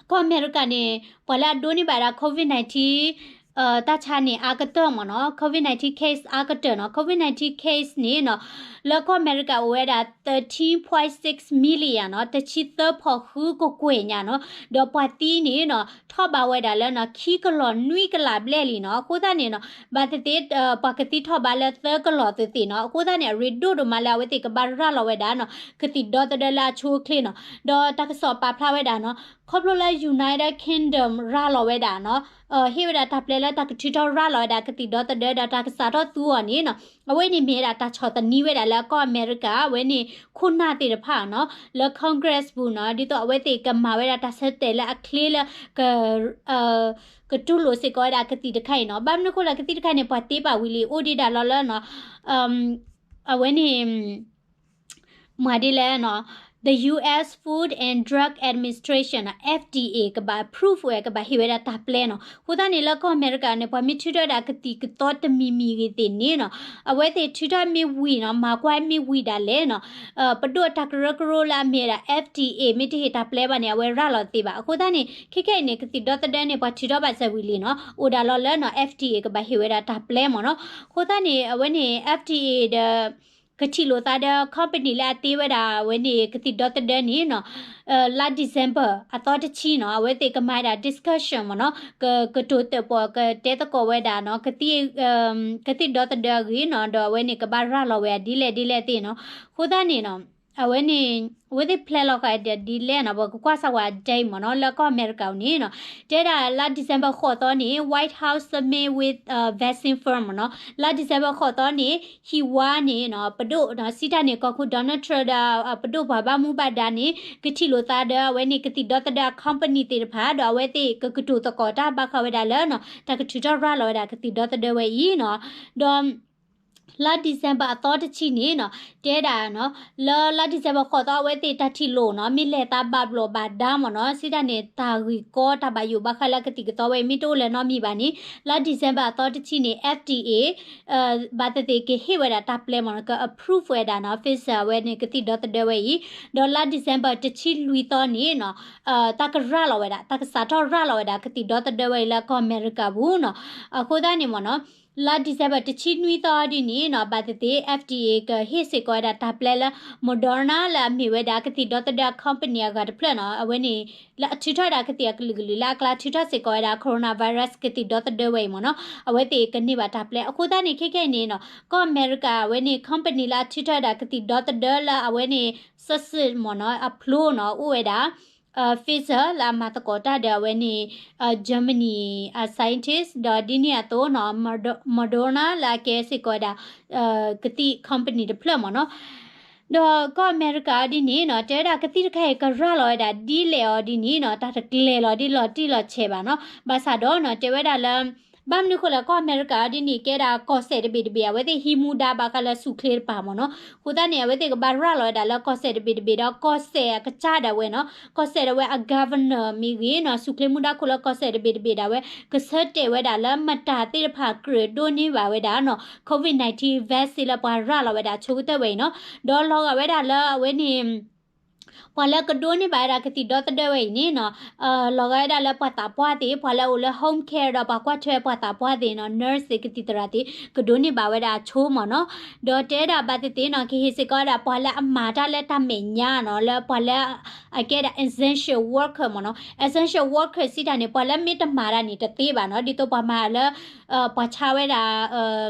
ကီၢ်အမဲရကၤန့ၣ် ပှၤလၢအဒိးန့ၢ်ဘၣ်ဒၣ် COVID nineteen တၢ်ဆါန့ၣ် အါကတၢၢ်မ့ၢ်နီၤ COVID nineteen case အါကတၢၢ်နီၤ COVID nineteen case န့ၣ်နီၤ လၢကီၢ်အမဲရကၤအိၣ်ဝဲဒၣ် thirteen point six million နီၤ တဆံသၢဖီဃုကကွဲၢ်ညါနီၤ ဒီးပှၤသံန့ၣ်နီၤ ထီၣ်ဘးဝဲဒၣ်လၢနီၤ ခံကလီၢ်နွံကလးဘျဲၣ်လံနီၤ အဃိသတးန့ၣ်နီၤ ဘၣ်သ့ၣ်သ့ၣ် ပှၤကသံထီၣ်ဘးလၢသၢကလီၢ်သ့ၣ်သ့ၣ်နီၤ အဃိသတးန့ၣ် အရ့ဒိၣ်ဒိၣ်မးလၢအဝဲသ့ၣ်ကဘၣ်ရၤလီၤဝဲဒၣ်နီၤ ကသံၣ်ဒီသဒၢလၢအဆိအချ့နီၤ ဒီးတၢ်ကစီၣ်ပာ်ဖျါဝဲဒၣ်နီၤ ခီဖျိလၢ United Kingdom ရၤလီၤဝဲဒၣ်နီၤ ဟ့ၣ်ဝဲဒၣ်တၢ်ပျဲလၢ လၢတၢ်ကထုးထီၣ်ရၤလီၤဝဲဒၣ်ကသံၣ်ဒီသဒၢဒီးတၢ်ကစးထီၣ်သူအီၤန့ၣ်နီၤ, အဝဲန့ၣ်မ့ၢ်ဝဲဒၣ်တၢ်ဆီၣ်သနံးဝဲဒၣ်လၢကီၢ်အမဲရကၤ အဝဲန့ၣ် ခိၣ်နၢ်သ့ၣ်တဖၣ်နီၤ လၢ Congress ပူၤနီၤ, ဒ်သိးအဝဲသ့ၣ်ကမၤဝဲဒၣ်တၢ်ဆၢတဲာ်လၢအချ့လၢ ကတူၢ်လိာ်စ့ၢ်ကီးဝဲဒၣ်ကသံၣ်တခါအံၤနီၤ. ဘၣ်မနုၤအဃိလဲၣ် ကသံၣ်တခါန့ၣ် ပှၤတ့ပာ်ဝံၤလံ အိၣ်ဒံးဒၣ်လီၤလၢနီၤ အဝဲန့ၣ် မၤဒ်လဲၣ်နီၤ the U S Food and Drug Administration နီၤ F D A ကဘၣ် approve ဝဲ ကဘၣ်ဟ့ၣ်ဝဲဒၣ်တၢ်ပျဲနီၤ. အဃိသတးန့ၣ် လၢကီၢ်အမဲရကၤန့ၣ် ပှၤမ့ၢ်ထုးထီၣ်ဝဲဒၣ်ကသံၣ်ကသီတမံၤမံၤဂ့ၤသ့ၣ်န့ၣ်နီၤ, အဝဲသ့ၣ်ထုးထီၣ်မ့ၢ်ဝံၤနီၤ မၤကွၢ်မ့ၢ်ဝံၤဒၣ်လဲာ်နီၤ ပဒိၣ်တၢ်ကရၢကရိလၢအမ့ၢ်ဝဲဒၣ် F D A မ့ၢ်တဟ့ၣ်တၢ်ပျဲဘၣ်န့ၣ် အဝဲရၤလီၤသ့ဘၣ်. အဃိသတးန့ၣ် ခဲခဲအံၤန့ၣ် ကသံၣ်ဒီသဒၢန့ၣ် ပှၤထုးထီၣ်ဘၣ်စဲဝံၤလံနီၤ အိၣ်ဒၣ်လီၤလၢနီၤ F D A ကဘၣ်ဟ့ၣ်ဝဲဒၣ်တၢ်ပျဲမ့ၢ်နီၤ. အဃိသတးန့ၣ် အဝဲန့ၣ် F D A ဒီး ကထံၣ်လိာ်သးဒီး company လၢအတ့ဝဲဒၣ်ဝဲန့ၣ် ကသံၣ်ဒီသဒၢန့ၣ်နီၤ လါ December အသီတဆံနီၤ အဝဲသ့ၣ်ကမၤဝဲဒၣ် discussion မ့ၢ်နီၤ ကကတိၤတၢၣ်ပီၣ် ကတဲသကိးဝဲဒၣ်နီၤ ကသံၣ်ဒီသဒၢအဂ့ၢ်နီၤ ဒီးအဝဲန့ၣ်ကဘၣ်ရၤလီၤဝဲဒ်လဲၣ်ဒ်လဲၣ်သ့ၣ်နီၤ. အဃိသတးန့ၣ်နီၤ အဝဲန့ၣ် အဝဲသ့ၣ်ဖျဲးလီၤဃာ်ဒ်လဲၣ်နီၤ ပကကွၢ်စၢ်ဝဲအဒဲအံၤမ့ၢ်နီၤ လၢကီၢ်အမဲရကၤန့ၣ်နီၤ တဲဒၣ်လါ December ဃိးသီန့ၣ် White House summit with vaccine firm မ့ၢ်နီၤ လါ December ဃိးသီန့ၣ် ဟံၣ်ဝါန့ၣ်နီၤ ပဒိၣ်နီၤ စံးတၢ်န့ၣ် ကီၢ်ခိၣ် Donald Trump ဒီးပဒိၣ်ပှၤဘၣ်မူဘၣ်ဒါန့ၣ် ကထံၣ်လိာ်သးဒီးအဝဲန့ၣ် ကသံၣ်ဒီသဒၢအ company သ့ၣ်တဖၣ် ဒီးအဝဲသ့ၣ်ကကတိၤသကိးတၢ်ဘၣ်ဃးဝဲဒၣ်လၢနီၤ တၢ်ကထုးထီၣ်ရၤလီၤဝဲဒၣ်ကသံၣ်ဒီသဒၢဝဲအံၤနီၤ ဒီး လါ December အသီတဆံန့ၣ်နီၤ တဲဒၣ်နီၤ လၢလါ December ဃိးသီအဝဲသ့ၣ်တၢ်ထံၣ်လိာ်နီၤ မ့ၢ်လဲၤသးဘၣ်ဘျီၣ်ဘၣ်ဒါမ့ၢ်နီၤ စံးတၢ်န့ၣ် တၢ်ဂ့ၢ်ကီတၢ်ဘၣ်ယိၣ်ဘၣ်ဃးလၢကသံၣ်ကသီဝဲအံၤ မ့ၢ်တအိၣ်လၢၤနီတမံၤဘၣ်န့ၣ် လါ December အသီတဆံန့ၣ် F D A ဘၣ်သ့ၣ်သ့ၣ်ကဟ့ၣ်ဝဲဒၣ်တၢ်ပျဲမ့ၢ်နီၤ က approve ဝဲဒၣ်နီၤ Pfizer ဝဲန့ၣ် ကသံၣ်ဒီသဒၢဝဲအံၤ ဒီးလါ December တဆံလွံၢ်သီန့ၣ်နီၤ တၢ်ကရၤလီၤဝဲဒၣ် တၢ်ကစးထီၣ်ရၤလီၤဝဲဒၣ် ကသံၣ်ဒီသဒၢဝဲအံၤလၢကီၢ်အမဲရကၤပူၤနီၤ. အဃိသတးန့ၣ်မ့ၢ်နီၤ လါ December တဆံနွံသီဒ်န့ၣ်နီၤ ဘၣ်သ့ၣ်သ့ၣ် F D A ကဟ့ၣ်စ့ၢ်ကီးဝဲဒၣ်တၢ်ပျဲလၢ Moderna လၢအမ့ၢ်ဝဲဒၣ်ကသံၣ်ဒီသဒၢအ company အဂၤတဖျၢၣ်နီၤ အဝဲန့ၣ် လၢအထုးထီၣ်ဝဲဒၣ်ကသံၣ်အကလုာ်ကလုာ်လၢအကျါထုးထီၣ်စ့ၢ်ကီးဝဲဒၣ် coronavirus ကသံၣ်ဒီသဒၢဝဲအံၤမ့ၢ်နီၤ အဝဲသ့ၣ်ကန့ၢ်ဘၣ်တၢ်ပျဲ အဃိသတးန့ၣ် ခဲခဲအံၤန့ၣ်နီၤ ကီၢ်အမဲရကၤအဝဲန့ၣ် company လၢအထုးထီၣ်ဝဲဒၣ်ကသံၣ်ဒီသဒၢလၢအဝဲန့ၣ် စ့ၢ်စ့ၢ်မ့ၢ်နီၤ အဖျိနီၤ အိၣ်ဝဲဒၣ် Pfizer လၢအမၤသကိးတၢ်ဒီးအဝဲန့ၣ် Germany အ scientist ဒီးဒ်န့ၣ်အသိးနီၤ Moderna လၢအကဲစ့ၢ်ကီးဝဲဒၣ် ကသံၣ် company တဖျၢၣ်မ့ၢ်နီၤ. ဒီးကီၢ်အမဲရကၤဒ်န့ၣ်နီၤ တဲဝဲဒၣ်ကသံၣ်တခါအံၤကရၤလီၤဝဲဒၣ်ဒ်လဲၣ်အီၤဒ်န့ၣ်နီၤ တၢ်တကျဲၤလီၤဒ်လီၤတံၢ်လီၤဆဲးဘၣ်နီၤ ဘၣ်ဆၣ်ဒီးနီၤ တဲဝဲဒၣ်လၢ ဘၣ်မနုၤဃိလဲၣ် ကီၢ်အမဲရကၤဒ်န့ၣ် ကဲဒၣ်ကီၢ်စဲၣ်တဘ့ၣ်တဘ့ၣ် အဝဲသ့ၣ်ဟံးမူဒါဘၣ်ဃးလၢဆူၣ်ချ့တပၤမ့ၢ်နီၤ. အဃိသတးန့ၣ် အဝဲသ့ၣ်ကဘၣ်ရၤလီၤဝဲဒၣ်လၢကီၢ်စဲၣ်တဘ့ၣ်တဘ့ၣ်ဒီး ကီၢ်စဲၣ်အကစၢ်ဒၣ်ဝဲနီၤ ကီၢ်စဲၣ်ဒၣ်ဝဲအ governor မ့ၢ်ဂ့ၤနီၤ ဆူၣ်ချ့မူဒါခိၣ်လၢကီၢ်စဲၣ်တဘ့ၣ်တဘ့ၣ်ဒၣ်ဝဲ ကဆၢတဲာ်ဝဲဒၣ်လၢမတၤသ့ၣ်တဖၣ်ကြၢးဒိးန့ၢ်ဘၣ်ဝဲဒၣ်နီၤ COVID nineteen vaccine လၢပှၤရၤလီၤဝဲဒၣ်ဆိကတၢၢ်ဝဲအံၤနီၤ. ဒီးလီၤဂာ်ဝဲဒၣ်လၢအဝဲန့ၣ် ပှၤလၢကဒိးန့ၢ်ဘၣ်ဝဲဒၣ်ကသံၣ်ဒီသဒၢဝဲအံၤန့ၣ်နီၤ လီၤဂာ်ဝဲဒၣ်လၢပှၤသးပှၢ်သ့ၣ် ပှၤလၢအအိၣ်လၢ home care ဒီးပှၤကွၢ်ထွဲပှၤသးပှၢ်သ့ၣ်နီၤ nurse သ့ၣ် ကသံၣ်သရၣ်သ့ၣ် ကဒိးန့ၢ်ဘၣ်ဝဲဒၣ်အဆိမ့ၢ်နီၤ. ဒီးတဲဒၣ်ဘၣ်သ့ၣ်သ့ၣ်နီၤ ကဟ့ၣ်စ့ၢ်ကီးဝဲဒၣ်ပှၤလၢအမၤတၢ်လၢတၢ်မဲာ်ညါနီၤ လၢပှၤလၢ အကဲဒၣ် essential worker မ့ၢ်နီၤ essential worker စံးတၢ်န့ၣ် ပှၤလၢမ့ၢ်တမၤတၢ်န့ၣ်တသ့ဘၣ်နီၤ ဒ်သိးပှၤမၤလၢ ပှၤဆါဝဲဒၣ်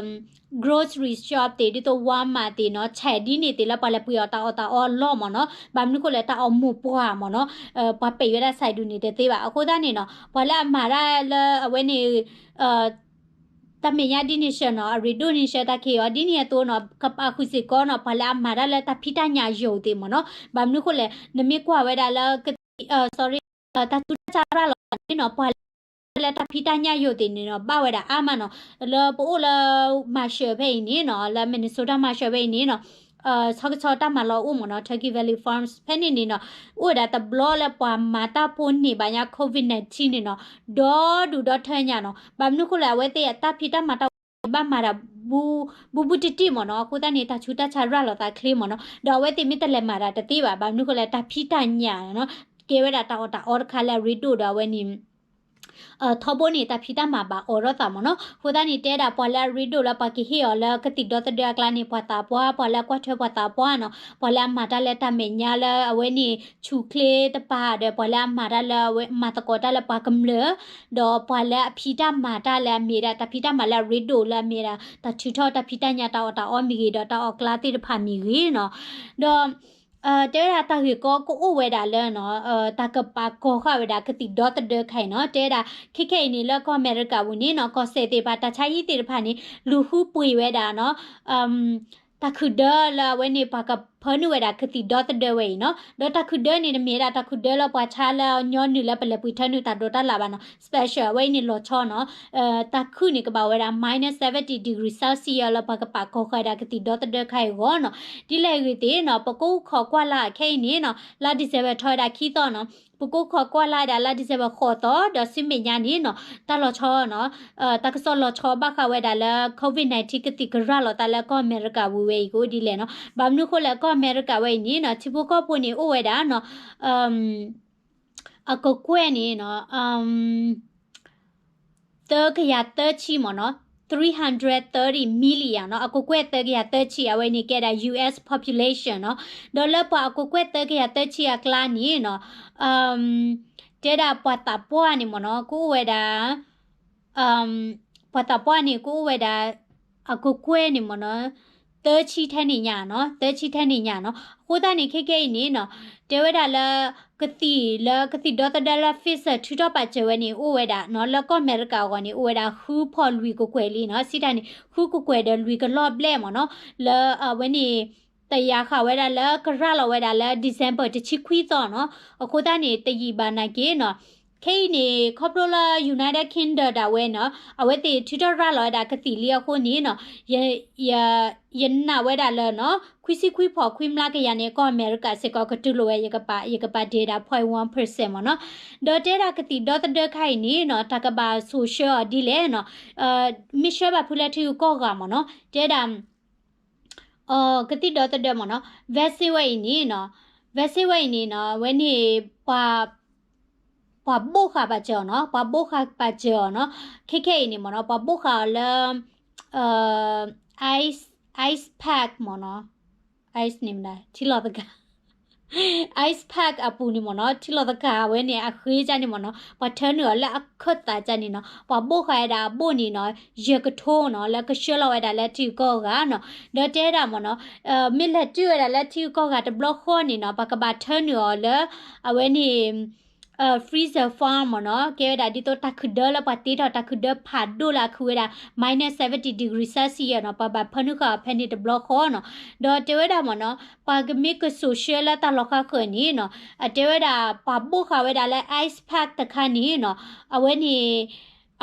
grocery shop သ့ၣ် ဒ်သိး Walmart သ့ၣ်နီၤ ဆဲးဒ်န့ၣ်သ့ၣ်လၢပှၤလဲၤပှ့ၤအီၣ်တၢ်အီၣ်တၢ်အီအလီၢ်မ့ၢ်နီၤ ဘၣ်မနုၤဃိလဲၣ် တၢ်အီၣ်မိၢ်ပှၢ်မ့ၢ်နီၤ ပှၤပဲာ်ဝဲဒၣ်ဆဲးဒူၣ်န့ၣ်တသ့ဘၣ် အဃိသတးန့ၣ်နီၤ ပှၤလၢအမၤတၢ်လၢအဝဲန့ၣ် တၢ်မဲာ်ညါဒ်န့ၣ်ဆၢနီၤ အရ့ဒိၣ်န့ၣ်ဆၢတၢ်ခံအီၤ ဒ်န့ၣ်အသိးနီၤ ကပာ်ဃုာ်စ့ၢ်ကီးနီၤ ပှၤလၢအမၤတၢ်လၢတၢ်ဖံးတၢ်ညၣ်ယိာ်သ့ၣ်မ့ၢ်နီၤ ဘၣ်မနုၤဃိလဲၣ် နမ့ၢ်ကွၢ်ဝဲဒၣ်လၢ sorry တၢ်ဆူးတၢ်ဆါရၤလီၤန့ၣ်နီၤ ပှၤလၢတၢ်ဖံးတၢ်ညၣ်ယိာ်သ့ၣ်န့ၣ်နီၤ ဘၣ်ဝဲဒၣ်အါမးနီၤ လၢပအိၣ်လၢ Marshall ဖဲအံၤန့ၣ်နီၤ လၢ Minnesota Marshall ဖဲအံၤန့ၣ်နီၤ ဆီကဆီတၢ်မၤလီၤအိၣ်မ့ၢ်နီၤ Turkey Valley Farms ဖဲန့ၣ်န့ၣ်နီၤ အိၣ်ဝဲဒၣ်တဘျီလၢပှၤမၤတၢ်ဖိန့ၢ်ဘၣ်ညါ COVID nineteen န့ၣ်နီၤ ဒီဒူၣ်ဒီထၢညါနီၤ ဘၣ်မနုၤဃိလဲၣ် အဝဲသ့ၣ်အတၢ်ဖံးတၢ်မၤတၢ်အိၣ်ဘၣ်မၤတၢ် ဘူးဘူးတံၢ်တံၢ်မ့ၢ်နီၤ အဃိသတးန့ၣ် တၢ်ဆူးတၢ်ဆါရၤလီၤသးချ့မ့ၢ်နီၤ ဒီးအဝဲသ့ၣ်မ့ၢ်တလဲၤမၤတၢ်တသ့ဘၣ် ဘၣ်မနုၤဃိလဲၣ် တၢ်ဖံးတၢ်ညၣ်နီၤ ကဲဝဲဒၣ်တၢ်အီၣ်တၢ်အီတခါလၢအရ့ဒိၣ်ဒီးအဝဲန့ၣ် ထီဘိန့ၣ် တၢ်ဖံးတၢ်မၤဘၣ်အိးထီၣ်သးမ့ၢ်နီၤ အဃိသတးန့ၣ် တဲဒၣ်ပှၤလၢအရ့ဒိၣ်လၢပှၤကဟ့ၣ်အီၤလၢကသံၣ်ဒီသဒၢအကျါန့ၣ် ပှၤသးပှၢ် ပှၤလၢအကွၢ်ထွဲပှၤသးပှၢ်နီၤ ပှၤလၢအမၤတၢ်လၢတၢ်မဲာ်ညါလၢအဝဲန့ၣ် ဆူၣ်ချ့တပၤဒီး ပှၤလၢအမၤတၢ်လၢအဝဲမၤသကိးတၢ်လၢပှၤကမျၢၢ် ဒီးပှၤလၢအဖံးတၢ်မၤတၢ်လၢအမ့ၢ်ဒၣ် တၢ်ဖံးတၢ်မၤလၢအရ့ဒိၣ်လၢအမ့ၢ်ဒၣ် တၢ်ထုးထီၣ်တၢ်ဖံးတၢ်ညၣ်တၢ်အီၣ်တၢ်အီမ့ၢ်ဂ့ၤ ဒီးတၢ်အီၣ်ကျါသ့ၣ်တဖၣ်မ့ၢ်ဂ့ၤနီၤ ဒီး တဲဝဲဒၣ်တၢ်ဂ့ၢ်ကီကအိၣ်ဝဲဒၣ်လၢနီၤ တၢ်ကပာ်ကီၢ်ဃာ်ဝဲဒၣ်ကသံၣ်ဒီသဒၢခါအံၤနီၤ တဲဝဲဒၣ် ခဲခဲအံၤန့ၣ် လၢကီၢ်အမဲရကၤပူၤန့ၣ်နီၤ ကီၢ်စဲၣ်သ့ၣ်တဖၣ် တၢ်ဆါဟံၣ်သ့ၣ်တဖၣ်န့ၣ် လူၤဃုပှ့ၤဝဲဒၣ်နီၤ တၢ်ခုၣ်ဒၢလၢအဝဲန့ၣ် ပှၤကဖၢနုာ်ဝဲဒၣ်ကသံၣ်ဒီသဒၢဝဲအံၤနီၤ ဒီးတၢ်ခုၣ်ဒၢန့ၣ် တမ့ၢ်ဝဲဒၣ်တၢ်ခုၣ်ဒၢလၢပှၤဆါလၢညီနုၢ်လၢပလဲၤပှ့ၤထၢနုာ်တၢ်ဒိးတၢ်လၣ်ဘၣ်နီၤ special အဝဲအံၤန့ၣ်လီၤဆီနီၤ တၢ်ခုၣ်န့ၣ်ကဘၣ်ဝဲဒၣ် minus seventy degree Celsius လၢပှၤကပာ်ကီၢ်ဃာ်ဝဲဒၣ်ကသံၣ်ဒီသဒၢခါအံၤအဂီၢ်နီၤ ဒ်လဲၣ်ဂ့ၤသ့ၣ်နီၤ ပကိးခီၣ်ကွၢ်လၢ်ခဲအံၤန့ၣ်နီၤ လါ December ထီၣ်ဝဲဒၣ်ခံသီနီၤ ပကိးခီၣ်ကွၢ်လၢ်ဝဲဒၣ်လါ December ဃိးသီ ဒီးဆူမဲာ်ညါန့ၣ်နီၤ တၢ်လီၤဆီနီၤ တၢ်ကစီၣ်လီၤဆီဘၣ်ဃးဝဲဒၣ်လၢ COVID nineteen ကသံၣ်ကရၢ်လီၤသးလၢကီၢ်အမဲရကၤဝံၤဝဲအံၤကအိၣ်ဒ်လဲၣ်နီၤ ဘၣ်မနုၤဃိလဲၣ် ကီၢ်အမဲရကၤဝဲအံၤန့ၣ်နီၤ ထံဖိကီၢ်ဖိန့ၣ်အိၣ်ဝဲဒၣ်နီၤ အကကွဲၢ်န့ၣ်နီၤ သၢကယၤသၢဆံမ့ၢ်နီၤ three hundred thirty million နီၤ အကကွဲၢ်သၢကယၤသၢဆံ အဝဲန့ၣ်ကဲဒၣ် US population နီၤ ဒီးလၢပှၤအကကွဲၢ်သၢကယၤသၢဆံအကျါန့ၣ်နီၤ တဲဒၣ်ပှၤသးပှၢ်န့ၣ်မ့ၢ်နီၤ ကအိၣ်ဝဲဒၣ် ပှၤသးပှၢ်န့ၣ်ကအိၣ်ဝဲဒၣ် အကကွဲၢ်န့ၣ်မ့ၢ်နီၤ သၢဆံထဲန့ၣ်ညါနီၤ သၢဆံထဲန့ၣ်ညါနီၤ အဃိသတးန့ၣ် ခဲကဲအံၤန့ၣ်နီၤ တဲဝဲဒၣ်လၢ ကသံၣ်လၢကသံၣ်ဒီသဒၢလၢ Pfizer ထုးထီၣ်ပာ်စၢၤဝဲန့ၣ် အိၣ်ဝဲဒၣ်နီၤ လၢကီၢ်အမဲရကၤအဂီၢ်န့ၣ် အိၣ်ဝဲဒၣ်ဃုဖီၣ်လွံၢ်ကကွဲၢ်လံနီၤ စံးတၢ်န့ၣ် ဃုကကွဲၢ်ဒီးလွံၢ်ကလီၢ်ဘျဲၣ်မ့ၢ်နီၤ လၢအဝဲန့ၣ် တယာ်ဃာ်ဝဲဒၣ်လၢကရၢ်လီၤဝဲဒၣ်လၢ December တဆံခွံသီနီၤ အဃိသတးန့ၣ် တယံာ်ဘၣ်နာ်က့နီၤ ခဲအံၤန့ၣ် ခီဖျိလၢ United Kingdom ဒၣ်ဝဲနီၤ အဝဲသ့ၣ်ထုးထီၣ်ရၢ်လီၤဝဲဒၣ်ကသံၣ်လံအဃိန့ၣ်နီၤ ယနာ်ဝဲဒၣ်လၢနီၤ ခွံဆံခွံဖီၣ်ခွံမျးကယၤန့ၣ် ကီၢ်အမဲရကၤစ့ၢ်ကီးကတူၢ်လိာ်ဝဲ ယကပာ် ယကပာ်တ့ၢ်ဒၣ် point one percent မ့ၢ်နီၤ ဒီးတဲဒၣ်ကသံၣ်ဒီသဒၢခါအံၤန့ၣ်နီၤ တၢ်ကဘၣ်စိာ်ဆှၢအီၤဒ်လဲၣ်နီၤ မ့ၢ်ဆှၢဘၣ်ဖုလၢထံဂုၤကီၢ်ဂၤမ့ၢ်နီၤ တဲဒၣ် ကသံၣ်ဒီသဒၢမ့ၢ်နီၤ vaccine ဝဲအံၤန့ၣ်နီၤ vaccine ဝဲအံၤန့ၣ်နီၤ အဝဲန့ၣ် ပှၤ ပှၤဘိၣ်ဃာ်ပာ်စၢၤအီၤနီၤ ပှၤဘိၣ်ဃာ်ပာ်စၢၤအီၤနီၤ ခဲခဲအံၤန့ၣ်မ့ၢ်နီၤ ပှၤဘိၣ်ဃာ်အီၤလၢ ice ice pack မ့ၢ်နီၤ ice န့ၣ်မ့ၢ်ဒၣ် ထံလီၤသကၤ ice pack အပူၤန့ၣ်မ့ၢ်နီၤ ထံလီၤသကၤဝဲန့ၣ် အဃ့ကၢ်န့ၣ်မ့ၢ်နီၤ ပှၤထၢနုာ်အီၤလၢအခၢၣ်သးကၢ်န့ၣ်နီၤ ပှၤဘိၣ်ဃာ်ဝဲဒၣ်အဘိၣ်န့ၣ်နီၤ ယဲၢ်ကထိနီၤ လၢကဆှၢလီၤဝဲဒၣ်လၢထံဂုၤကီၢ်ဂၤနီၤ ဒီးတဲဒၣ်မ့ၢ်နီၤ မ့ၢ်လဲၤတုၤဝဲဒၣ်လၢထံဂုၤကီၢ်ဂၤတဘျီဃီန့ၣ်နီၤ ပှၤကဘၣ်ထၢနုာ်အီၤလၢ အဝဲန့ၣ် freezer farm မ့ၢ်နီၤ ကဲဝဲဒၣ်ဒ်သိးတၢ်ခုၣ်ဒၢလၢပှၤတ့ထီၣ်တၢ်ခုၣ်ဒၢဖးဒိၣ်လၢအခုၣ်ဝဲဒၣ် minus seventy degree Celsius နီၤ ပှၤဘၣ်ဖၢနုာ်ဃာ်အီၤဖဲန့ၣ်တဘျီဃီနီၤ ဒီးတဲဝဲဒၣ်မ့ၢ်နီၤ ပှၤကမ့ၢ်ကစိာ်ဆှၢလၢတၢ်လီၤဃါဃၢၤန့ၣ်နီၤ အတဲဝဲဒၣ် ပှၤဘိၣ်ဃာ်ဝဲဒၣ်လၢ ice pack တခါန့ၣ်နီၤ အဝဲန့ၣ်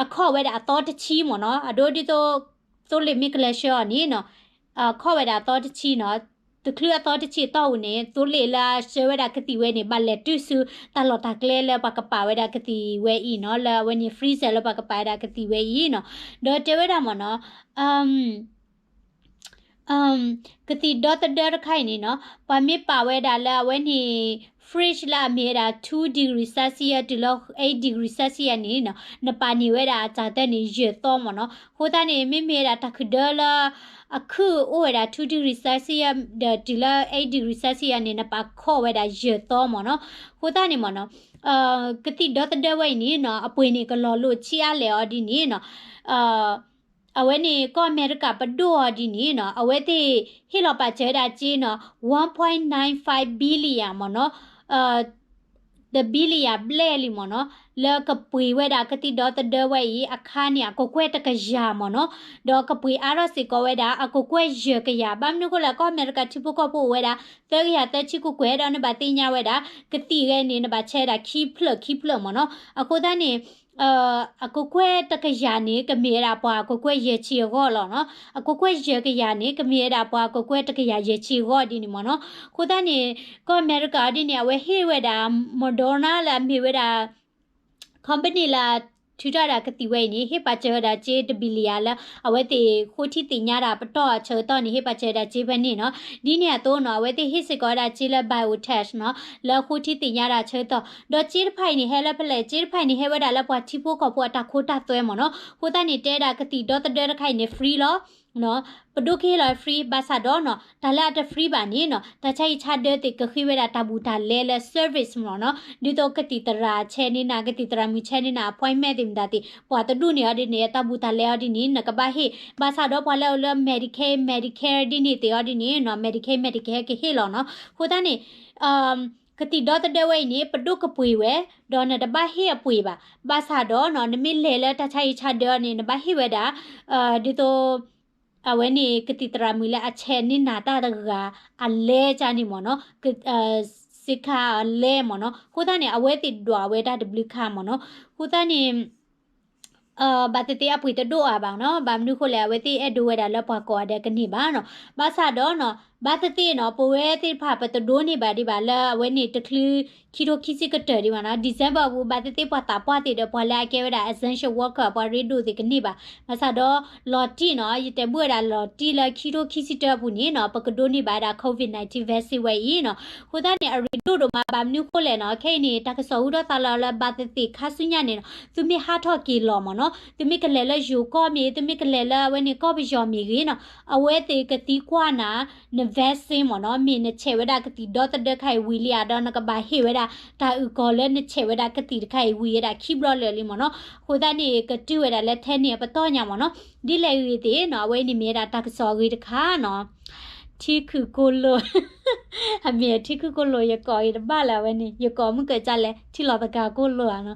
အခီၣ်ဝဲဒၣ်အသီတဆံမ့ၢ်နီၤ အဒိဒ်သိး သိလ့ၣ်မ့ၢ်ကလဲၤဆှၢအီၤန့ၣ်နီၤ အခီၣ်ဝဲဒၣ်အသီတဆံနီၤ တချုးအသီတဆံအတီၢ်ပူၤန့ၣ် သိလ့ၣ်လၢအဆှၢဝဲဒၣ်ကသံၣ်ဝဲန့ၣ် ဘၣ်လဲၤတုၤဆူတၢ်လီၢ်တၢ်ကျဲလၢပှၤကပာ်ဝဲဒၣ်ကသံၣ်ဝဲအံၤနီၤ လၢအဝဲန့ၣ် freezer လၢပှၤကပာ်ဝဲဒၣ်ကသံၣ်ဝဲအံၤနီၤ ဒီးတဲဝဲဒၣ်မ့ၢ်နီၤ ကသံၣ်ဒီသဒၢတခါအံၤန့ၣ်နီၤ ပှၤမ့ၢ်ပာ်ဝဲဒၣ်လၢအဝဲန့ၣ် fridge လၢအမ့ၢ်ဝဲဒၣ် two degree Celsius တုၤလၢ eight degree Celsius န့ၣ်နီၤ နပာ်န့ၢ်ဝဲဒၣ်အတၢ်တၢန့ၣ် ယဲၢ်သီမ့ၢ်နီၤ အဃိသတးန့ၣ် မ့မ့ၢ်ဝဲဒၣ်တၢ်ခုၣ်ဒၢလၢ အခုၣ်အိၣ်ဝဲဒၣ် two degree Celsius ဒီးတုၤလၢ eight degree Celsius န့ၣ် နပာ်ခီၣ်ဝဲဒၣ်ယဲၢ်သီမ့ၢ်နီၤ အဃိသတးန့ၣ်မ့ၢ်နီၤ ကသံၣ်ဒီသဒၢဝဲအံၤန့ၣ်နီၤ အပှ့ၤန့ၣ်ကလီၤလိာ်ဆံးအါလဲၣ်အီၤဒ်န့ၣ်နီၤ အဝဲန့ၣ်ကီၢ်အမဲရကၤပဒိၣ်အီၤဒ်န့ၣ်နီၤ အဝဲသ့ၣ်ဟ့ၣ်လီၤပာ်စၢၤဝဲဒၣ်စ့နီၤ one point nine five billion မ့ၢ်နီၤ တ billion ဘျဲၣ်လံမ့ၢ်နီၤ လၢကပှ့ၤဝဲဒၣ်ကသံၣ်ဒီသဒၢဝဲအံၤ အခါန့ၣ် အကကွဲၢ်တကယၤမ့ၢ်နီၤ ဒီးကပှ့ၤအါထီၣ်စ့ၢ်ကီးဝဲဒၣ် အကကွဲၢ်ယဲၢ်ကယၤ ဘၣ်မနုၤအဃိလဲၣ် ကီၢ်အမဲရကၤထံဖိကီၢ်ဖိအိၣ်ဝဲဒၣ် သၢကယၤသၢဆံကကွဲၢ် ဒီးနဘၣ်သ့ၣ်ညါဝဲဒၣ် ကသံၣ်ဂဲၤန့ၣ် နဘၣ်ဆဲးဝဲဒၣ်ခံဖျၢၣ်ခံဖျၢၣ်မ့ၢ်နီၤ အဃိသတးန့ၣ် အကကွဲၢ်တကယၤန့ၣ် ကမ့ၢ်ဝဲဒၣ်ပှၤအကကွဲၢ်ယဲၢ်ဆံအဂီၢ်လီၤနီၤ အကကွဲၢ်ယဲၢ်ကယၤန့ၣ် ကမ့ၢ်ဝဲဒၣ်ပှၤအကကွဲၢ်တကယၤယဲၢ်ဆံအဂီၢ်ဒ်န့ၣ်မ့ၢ်နီၤ အဃိသတးန့ၣ် ကီၢ်အမဲရကၤဒ်န့ၣ် အဝဲဟ့ၣ်ဝဲဒၣ် Moderna လၢအမ့ၢ်ဝဲဒၣ် company လၢထုးထီၣ်ဒၣ်ကသံၣ်ဝဲအံၤန့ၣ် ဟ့ၣ်ပာ်စၢၤဝဲဒၣ်စ့တ billion လၢ အဝဲသ့ၣ်ဃိထံသ့ၣ်ညါတၢ်ပတီၢ်အဆၢကတီၢ်န့ၣ် ဟ့ၣ်ပာ်စၢၤဝဲဒၣ်စ့ဖဲန့ၣ်နီၤ ဒ်န့ၣ်အသိးနီၤ အဝဲသ့ၣ်ဟ့ၣ်စ့ၢ်ကီးဝဲဒၣ်စ့လၢ BioNTech နီၤ လၢဃိထံသ့ၣ်ညါတၢ်အဆၢကတီၢ် ဒီးစ့တဖၣ်အံၤန့ၣ် ဟဲလၢဖဲလဲၣ် စ့တဖၣ်အံၤန့ၣ် ဟဲဝဲဒၣ်လၢပှၤထံဖိကီၢ်ဖိအတၢ်ခိတၢ်သွဲမ့ၢ်နီၤ အဃိသတးန့ၣ် တဲဒၣ်ကသံၣ်ဒီသဒၢတခါအံၤန့ၣ် free လီၤ ပဒိၣ်ကဟ့ၣ်လီၤ free ဘၣ်ဆၣ်ဒီးနီၤ တၢ်လၢအတ free ဘၣ်န့ၣ်နီၤ တၢ်ဆါဟံၣ်ဆါဒၢသ့ၣ်ကဃ့ဝဲဒၣ်တၢ်ဘူးတၢ်လဲလၢ service မ့ၢ်နီၤ, ဒ်သိးကသံၣ်သရၣ်ဆဲးန့ၢ်နၤ ကသံၣ်သရၣ်မုၣ်ဆဲးန့ၢ်နၤ appointment သ့ၣ်မတၤသ့ၣ် ပှၤတဒူၣ်န့ၣ်အီၤဒ်န့ၣ် တၢ်ဘူးတၢ်လဲအီၤဒ်န့ၣ် နကဘၣ်ဟ့ၣ်, ဘၣ်ဆၣ်ဒီးပှၤလၢအအိၣ်လၢ Medicaid Medicare ဒ်န့ၣ်သ့ၣ်အီၤဒ်န့ၣ်နီၤ Medicaid Medicare ကဟ့ၣ်လီၤနီၤ. အဃိသတးန့ၣ် ကသံၣ်ဒီသဒၢဝဲအံၤန့ၣ် ပဒိၣ်ကပှ့ၤဝဲ, ဒီးနတဘၣ်ဟ့ၣ်အပှ့ၤဘၣ်. ဘၣ်ဆၣ်ဒီးနီၤ နမ့ၢ်လဲၤလၢတၢ်ဆါဟံၣ်ဆါဒၢအီၤန့ၣ် နဘၣ်ဟ့ၣ်ဝဲဒၣ် ဒ်သိး အဝဲန့ၣ် ကသံၣ်သရၣ်မုၣ်လၢအဆဲးန့ၢ်နၤတၢ်တဂၤ အလဲကၢ်န့ၣ်မ့ၢ်နီၤ, စ့ခါအလဲမ့ၢ်နီၤ. အဃိသတးန့ၣ် အဝဲသ့ၣ်ဒွးဝဲတၢ်တဘျုးခါမ့ၢ်နီၤ. အဃိသတးန့ၣ် ဘၣ်သ့ၣ်သ့ၣ်အပှ့ၤတဒိၣ်အါဘၣ်နီၤ. ဘၣ်မနုၤဃိလဲၣ် အဝဲသ့ၣ်အဲၣ်ဒိးဝဲဒၣ်လၢပှၤကိးဂၤဒဲးကန့ၢ်ဘၣ်နီၤ. ဘၣ်ဆၣ်ဒီးနီၤ ဘၣ်သ့ၣ်သ့ၣ်နီၤ ပဝဲသ့ၣ်တဖၣ် ပတဒိးန့ၢ်ဘၣ်ဒံးဘၣ်လၢအဝဲန့ၣ် တချုးခံထိခံဆံကတၢၢ်ဒံးဘၣ်နီၤ. December အပူၤ ဘၣ်သ့ၣ်သ့ၣ်ပှၤသးပှၢ်သ့ၣ်ဒီး ပှၤလၢအကဲဝဲဒၣ် essential worker ပှၤရ့ဒိၣ်သ့ၣ်ကန့ၢ်ဘၣ်. ဘၣ်ဆၣ်ဒီးလီၤတံၢ်နီၤ ယတဲဘူးဝဲဒၣ်လီၤတံၢ်လၢခံထိခံဆံတၢအပူၤန့ၣ်နီၤ ပကဒိးန့ၢ်ဘၣ်ဝဲဒၣ် COVID nineteen vaccine ဝဲအံၤနီၤ. အဃိသတးန့ၣ် အရ့ဒိၣ်ဒိၣ်မး ဘၣ်မနုၤဃိလဲၣ်နီၤ ခဲအံၤန့ၣ် တၢ်ကစီၣ်ဟူထီၣ်သါလီၤလၢဘၣ်သ့ၣ်သ့ၣ်ခါဆူညါန့ၣ်နီၤ သုမ့ၢ်ဟးထီၣ်က့ၤလီၤမ့ၢ်နီၤ သုမ့ၢ်ကလဲၤလၢယိၤကီၢ်မ့ၢ် သုမ့ၢ်ကလဲၤလၢအဝဲန့ၣ်ကီၢ်ပယီၤမ့ၢ်ဂ့ၤနီၤ အဝဲသ့ၣ်ကသံကွၢ်နၤ န vaccine မ့ၢ်နီၤ မ့ၢ်နဆဲးဝဲဒၣ်ကသံၣ်ဒီသဒၢတခါအံၤဝံၤလံဧါ ဒီးနကဘၣ်ဟ့ၣ်ဝဲဒၣ် တၢ်အုၣ်ကီၤလၢနဆဲးဝဲဒၣ်ကသံၣ်တခါအံၤဝံၤဝဲဒၣ်ခံဘျီလၢာ်လံမ့ၢ်နီၤ. အဃိသတးန့ၣ် ကတုၤဝဲဒၣ်လၢထဲန့ၣ်အပတီၢ်ညါမ့ၢ်နီၤ. ဒ်လဲၣ်ဂ့ၤသ့ၣ်နီၤ အဝဲအံၤန့ၣ်မ့ၢ်ဝဲဒၣ်တၢ်ကစီၣ်အဂ့ၤတခါနီၤ. ထံခုၣ်ကိၢ်လိာ် အမ့ၢ်ထံခုၣ်ကိၢ်လိာ် ယကိးအံၤတဘၣ်လၢအဝဲန့ၣ် ယကိးမုၢ်ကၢ်ကၢ်လဲၣ် ထံလီၤသကၤကိၢ်လိာ်ဧါနီ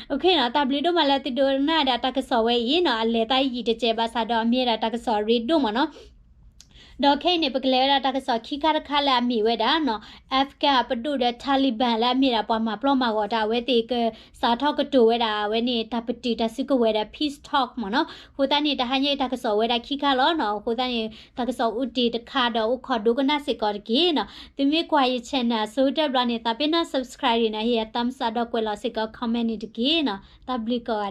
ၤ. တၢ်ဘျုးဒိၣ်မးလၢသုဒိကနၣ်ဒၣ်တၢ်ကစီၣ်ဝဲအံၤနီၤ အလဲၤသးယံာ်တစဲးဘၣ်ဆၣ်ဒီးအမ့ၢ်ဝဲဒၣ်တၢ်ကစီၣ်အရ့ဒိၣ်မ့ၢ်နီၤ. ဒီးခဲအံၤန့ၣ် ပကလဲၤဝဲဒၣ်တၢ်ကစီၣ်ခံခါတခါလၢအမ့ၢ်ဝဲဒၣ်နီၤ Afghan အပဒိၣ်ဒီး Taliban လၢအမ့ၢ်ဒၣ်ပှၤမၤပျီမၤဂီၤတၢ် အဝဲသ့ၣ်ကစးထီၣ်ကတိၤဝဲဒၣ် အဝဲန့ၣ်တၢ်ပတုာ်တၢ်စုကဝဲၤဒီး peace talk မ့ၢ်နီၤ. အဃိသတးန့ၣ် တဟါညါအံၤတၢ်ကစီၣ်ဝဲဒၣ်ခံခါလီၤနီၤ. အဃိသတးန့ၣ် တၢ်ကစီၣ်အိၣ်တ့ၢ်တခါဒီးအိၣ်ခိးဒိကနၣ်စ့ၢ်ကီးတက့ၢ်နီၤ. သုမ့ၢ်ကွၢ်ယ channel အဆိကတၢၢ်ဘျီန့ၣ် သးပ့ၤနီၣ် subscribe န့ၣ် ဟ့ၣ်ယ thumbs up ဒီးကွဲးလီၤစ့ၢ်ကီး comment န့ၣ်တက့ၢ်နီၤ. တၢ်ဘျုးကိးဂၤဒဲး